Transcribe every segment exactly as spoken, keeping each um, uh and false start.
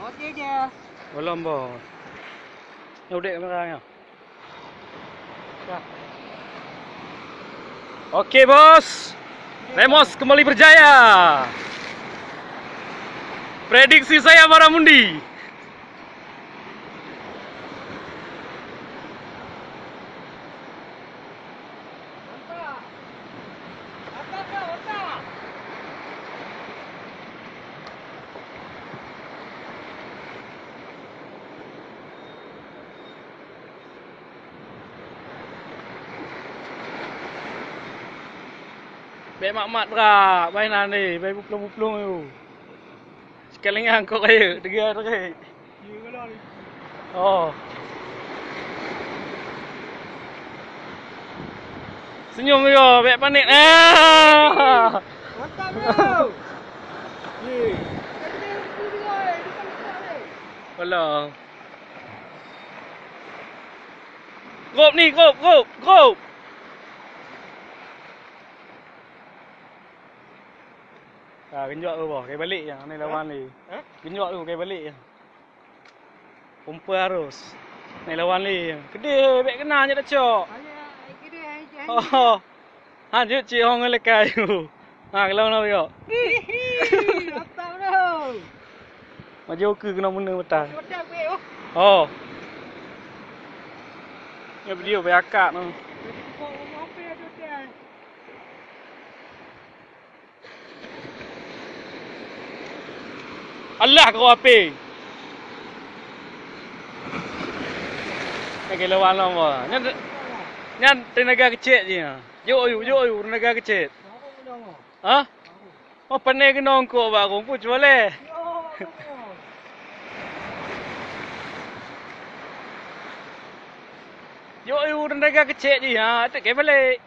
Oke je. Belum, Bos. Ni udek kamera ni. Ya. Oke, Bos. Remos kembali berjaya. Prediksi saya Baramundi. Bèk mat-mat brat, bai nan deh, bai buplueng-buplueng yue. Sekalian kok rayeuk, tiga hari. Oh. Senyum yo, bèk panik. Ah. Mantap, bro. Ye. Belum. Gop ni, gop, gop, gop. Ah, geunjok tu boh, kai balek nyan, ni lawan lé. Hah? Geunjok tu, kai balek nyan. Pompa arus. Ni lawan lé. Keudeh, bèk keunan, nyan tacok. Oh. Ha, jeuet cit hong ngon lekai. Ha, kalau na yo. Hihi, mantap tu. Maju ke kena meuneung mata. Mantap, weh, oh. Oh. Ni video bèk akak tu. Alah, keu H P. Lagèe lawan lom, bah. Nyan, nyan teunaga keucèk jih, nyan. Jok yu, jok yu, teunaga keucèk. Ha? Oh, pandai keunong kok bak kong, peue cuba lé. Jok yu, teunaga keucèk jih, ha, teuk kai balek.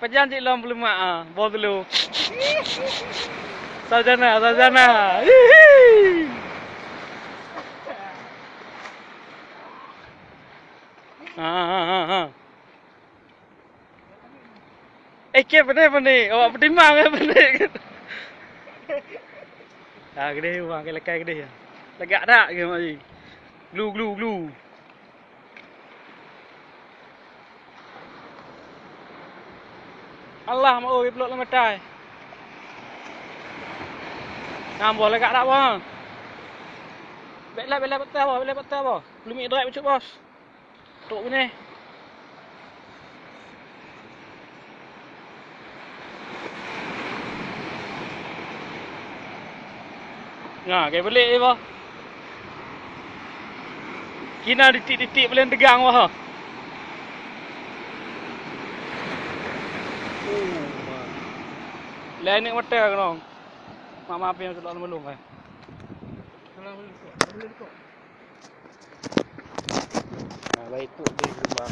Pajan cit lom peulemak, ah, boh teulô. Sarjana, sarjana. Hihi. Ha, ha, ha, ha. Eh, kèe pandai, pandai. Awak peutimang, eh, pandai. Ah, keudeh, bang, kèe lekai keudeh. Lagak that, kèe, mak ji. Glu, glu, glu. Allah, mau geupelok lam atai. Nah, boh lagak that, boh. Bèk lé, bèk lé patah, boh, bèk lé patah, boh. Lumik direct bacut, bos. Trok binéh. Nah, kai balek, boh. Kina titik-titik paléng teugang, boh. Oh, ma. Lé aneuk mata keunong. Mak maaf ya, tulak lom lom, eh. Nah, baik tu dia gelombang.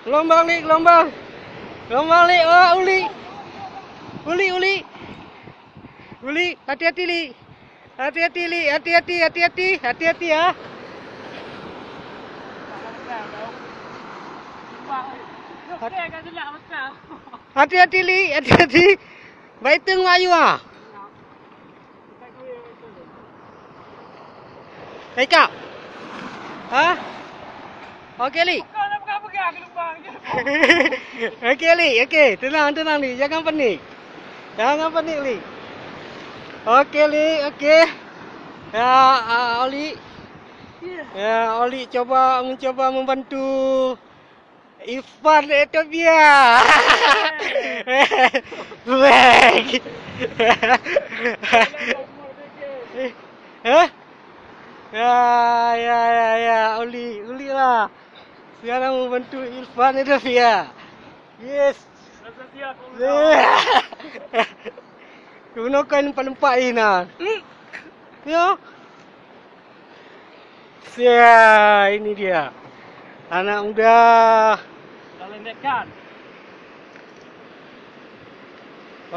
Gelombang ni, gelombang. Gelombang ni, wah, uli. Uli, uli. Uli, hati-hati, Li. Hati-hati, Li. Hati-hati, hati-hati. Hati-hati, ya. Hati-hati, Li. Hati-hati. Baik tu, Mak Yu, ah. Hai, Kak. Ha? Okey, Li. Okey, Li. Okey, tenang, tenang, Li. Jangan panik. Jangan panik, Li. Okey, Li. Okey. Ya, ah, Oli. Ya, Oli cuba mencuba membantu Ivan Ethiopia. Bang. Hah? Ya, ya, ya, ya, Oli, Oli lah. Sekarang membantu Ivan Ethiopia. Yes. Rasa siap, Oli. Keunoe kan paling payah nah. Ya. Sia, ini dia. Anak muda. Kalau ndekan.